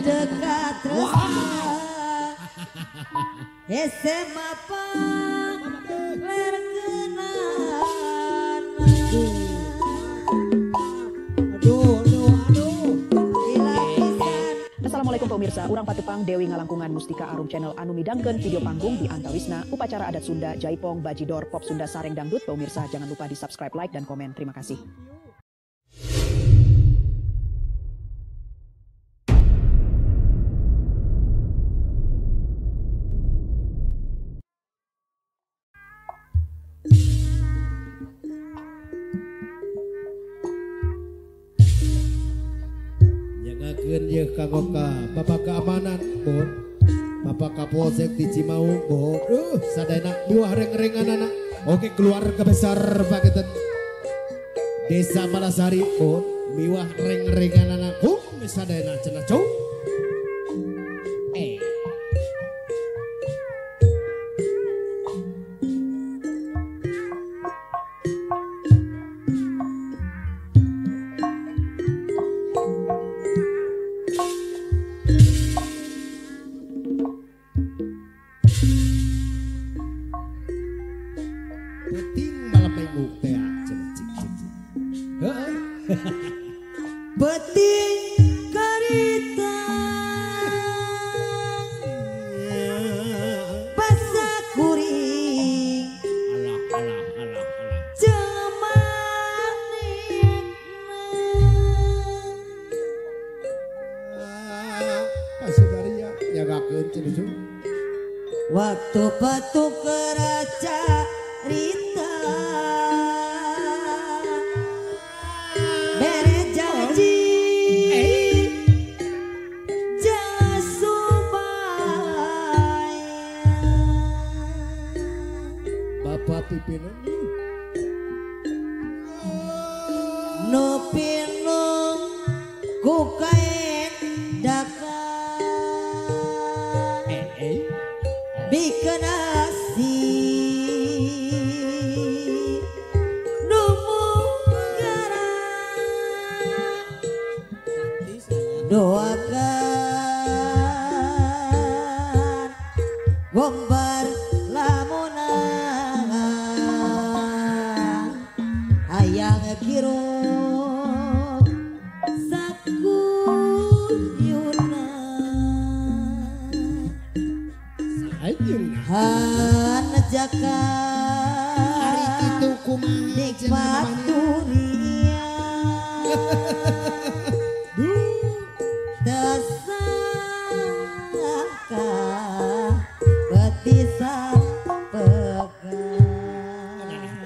dedekat tresna hese mapang ler kenana. Aduh aduh aduh. Assalamualaikum pemirsa, urang patepang Dewi Ngalangkungan Mustika Arum Channel anu midangkeun video panggung di Antawisna, upacara adat Sunda, Jaipong, Bajidor, Pop Sunda, Sareng Dangdut. Pemirsa jangan lupa di subscribe, like, dan komen. Terima kasih. Ye kanggo ka Bapak keamanan bon Bapak Kapolsek di Cimaung bon sadayana miwah reng-renganana. Oke keluarga besar paketan Desa Malasari bon miwah reng-renganana kum sadayana cenah cung. Beting karita basa kuring alah alah alah alah jemanikna pasudaria nyagakeun cenah waktu petuk keraca rita pimpinan no pinung ku kain daka bikin asi numu gara doakan gombar lamunan hayang kiruk sakuyuna han jaka hari kitu kumaha nikmat dunia tersangka betisa pegang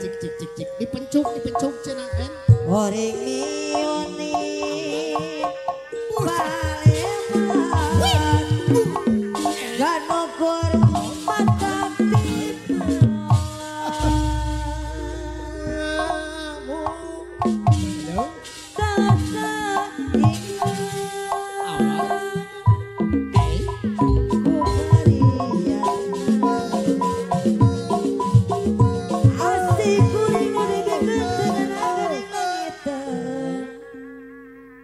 cik cik cik cik dipencuk dipencuk cenah en oreng mioni paleman ganokor mata tipe tata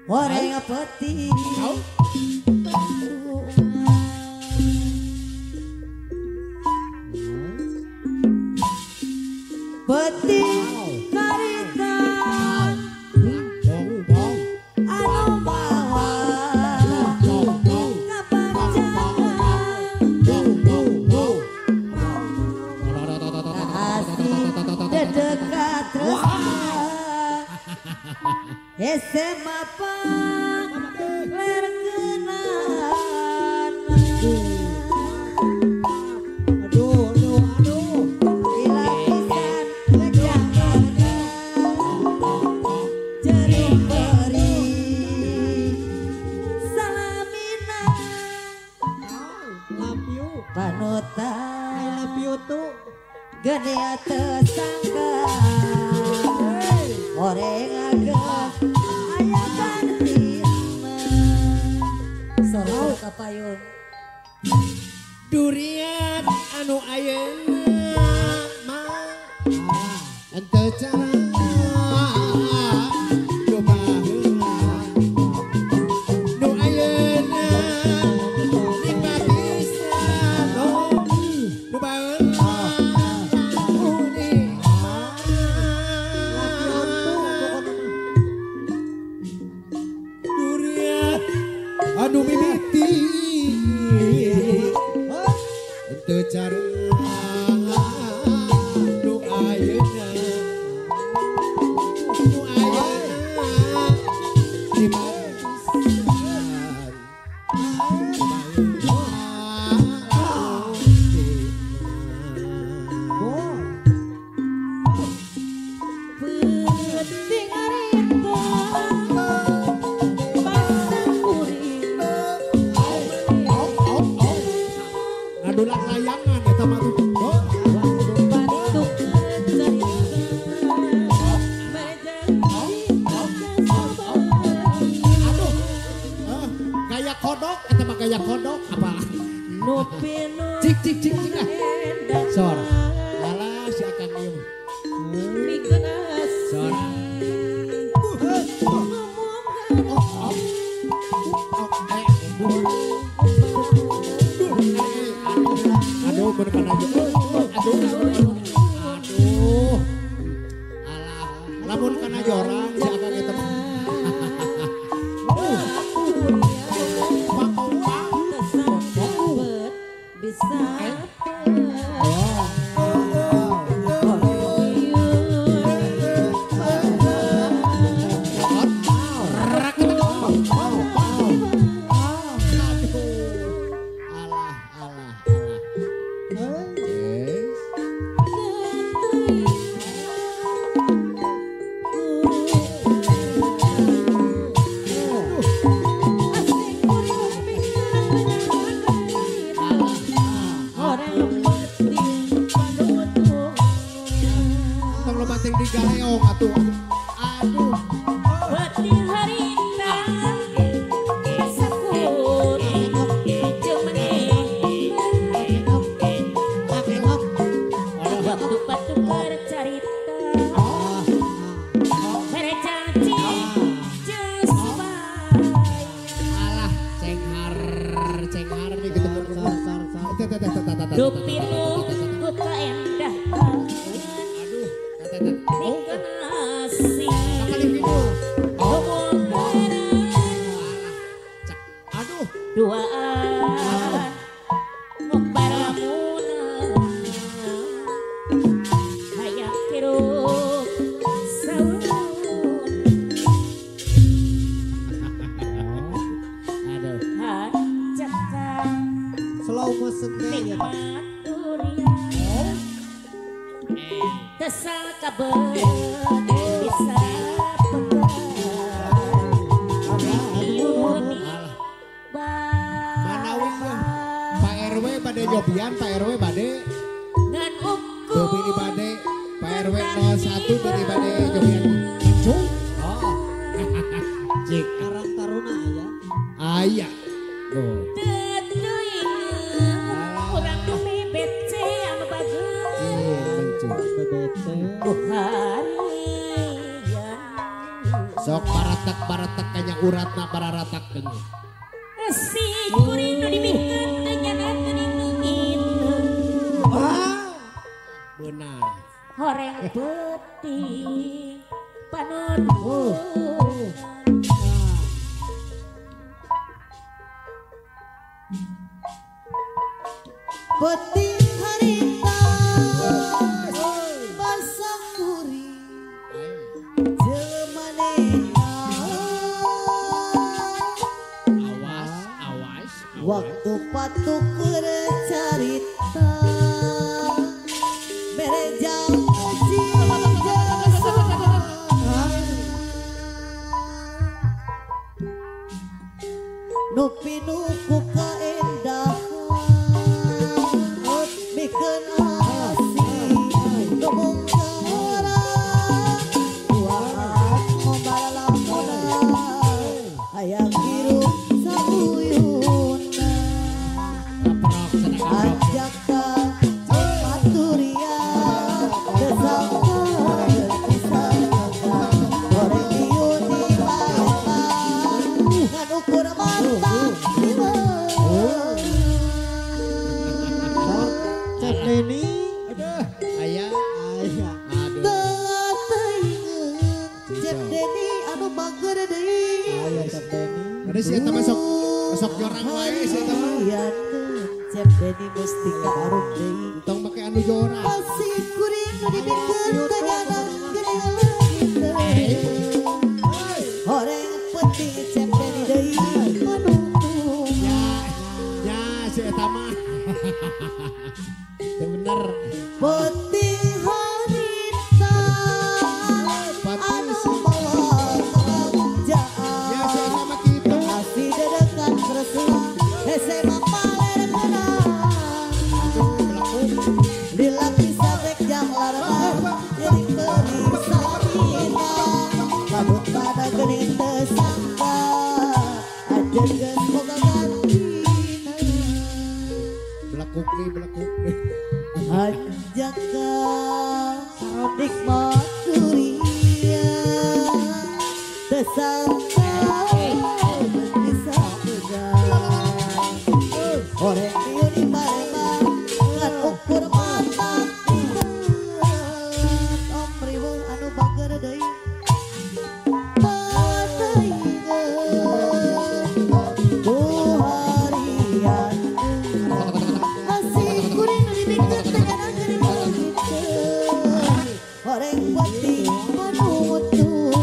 oreng peti peti karita anu mawa kapanjangan asih dedekat tresna hese mapang ler kenana. Aduh aduh aduh lila pisan ngejangkeun jeruk peri salamina love you panutan I love you too gede tersangka oreng agak aya gantina solo kapayun durian anu ayeuna mah henteu cara coba heula nu ayeuna mimiti teu cara nu ayeuna nu ayeuna di ngadulang layangan eta mah tuh. Aduh. Gaya kodok eta mah gaya kodok apa? Cik cik cik cik ah. Sor. Alah si akang ieu mah. Sor. Aduh, bener aja. Aduh, aduh. Alah, lamun kana jorang si akang eta mah. Alah, alah, alah. Yes. Tong loba teh digaleong atuh. Aduh. Alah, cenghar, cenghar nih gitu. Aduh, oh, aduh. Aduh. Slow motion ya. Manawi Pak RW bade nyobian, Pak RW bade Bobini bade, Pak RW 01 bade bade nyobian. Cung. Oh. Cik. Karang Taruna aya. Aya. Oh. Sok baratak-baratak kanya uratna bararatak kanya. Benar. Horeng putih panut. Putih harita basangkuri jemanehna. Awas, awas, awas. Waktu patukur carita mere janji nu pinuku kaendahan mikeun asih nu mungkaran duaan ngombalalamunan hayang hirup sauyuna ajak ka paturia goreng ieu di paetan ngan ukur mata. wae sih teman. Cep Dedi Mustika Arum deui. Tong make anu jora. Asih kuring nu dibikeun tanyana geuning leungit. Horeng penting Cep Dedi deui manungtung. Ya, ya si eta mah. Teu bener. Penting harita anu mawa kebagjaan. Ya si eta mah kitu. Asih dedekan resula hese mah paler kenang. Dilapis rek jang larang jadi beri samina. Kabut pada geuning teu sangka anjeun geus boga gantina. Belekuk nih, belekuk nih. Hanjaka nikmat dunia teu sangka bisa pegang. Horeng ieu di Palembang ngan ukur mata inget. Om Riweuh anu bager deui mata inget. Ku harian asih kuring nu dibikeun teh nyana geuning leungit. Horeng penting manutung.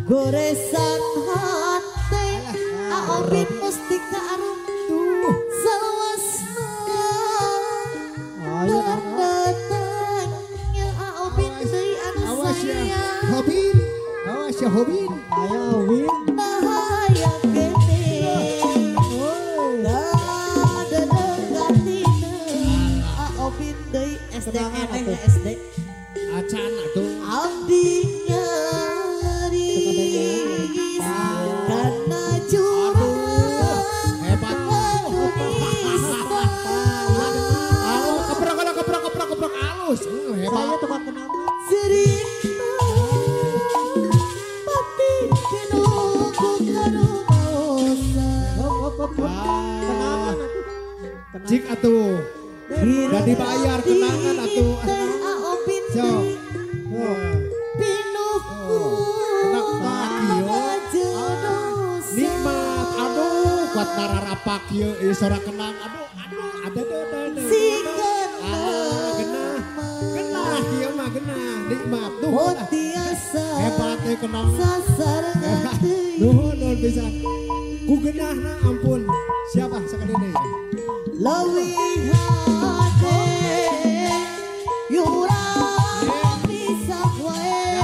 Goresan hate Aobin Mustika Arum salawasna. Tanda tanya Aobin deui anu Awas ya, sayang. Hobin. Awas ya Hobin. Ayo Win. Bahaya kene kadedegatina Aobin deui SD keneh SD. Acan atuh. Abdi nyaris karena jurang Hebat. anu nista. Alus, keprok, keprok, keprok, keprok, alus. Hebat. Saya tukang kenangan. Cerita pati pinuku karumaosa. Hop hop hop. Kenangan atuh. Kenangan. Cik atuh. Dan dibayar kenangan atuh. Teh Aobin Sok. deui pinuku ngajedosa. Nikmat, aduh, kuat nararapak ieu ieu sora kenang, aduh, aduh, ada ada ada. Si Ah, genah, genah, ieu mah genah, nikmat, duh, Oh tiasa hebat euy kenang. sasarengan deui. Nuhun, nuhun pisan. Ku genahna ampun. Siapa sakali deui? Leuwih hade yurang bisa wae.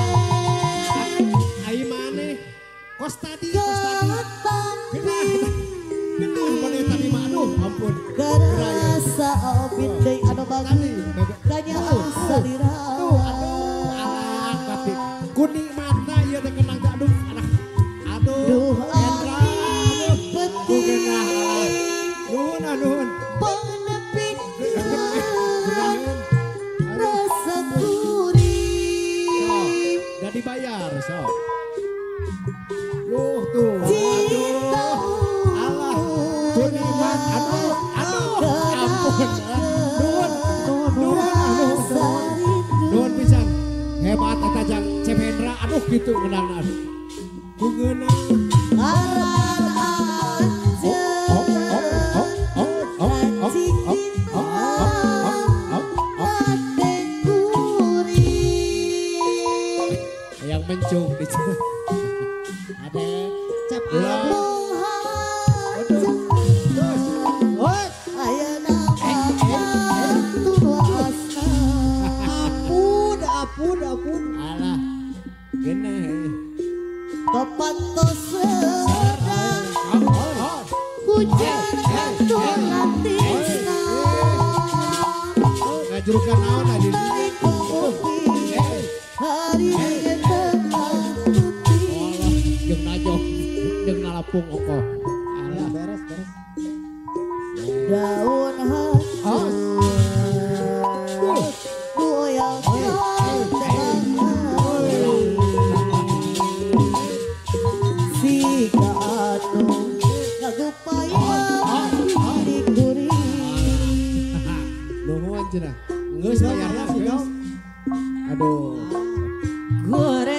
Ai maneh kos tadi, kos tadi. Genah, genah maneh tadi mah aduh, ampun. Karasa Aobin deui anu Tadi, bagus kanya salira. Tuh, aduh, alah, tapi ku nikmatna ieu teh kenang teh aduh, alah. Aduh, Duh Hendra, abdi aduh, ku genah. penting Nuhun, ah, nuhun. pangnepikeun Genaheun. Aduh, rasa kuring. udah dibayar, sok. Duh, tuh, Cinta aduh, alah, ku nikmat, aduh, aduh, ampun. Nuhun, nuhun, ah, nuhun. rasa rindu. Nuhun pisan. Hebat eta jang Cep Hendra, aduh gitu ngeunang aduh. Ku ngeunah. Ngaran Oh, anjeun oh, oh, oh, oh, oh, racik oh, dina oh, oh, oh, oh. hate kuring. Yang mencung di sini. Ada Cep Ulah. Arum. Mung Terus. Hoi. ayeuna tuasna. Ampun, ampun, ampun. Alah. Genah. Eh. Papantos sedang Oh, oh, oh. hujan kantor lantisna. Ngajurukan naon adi. Dari kopi Eh, hari tengah putih. jeung najong, jeung ngalapung oko. Ya, Alah. beres, beres. Daun Oh. hancur goyang si anu ngagupaya di kuring. Nuhun cenah. Geus bayarna geus. Aduh. Gore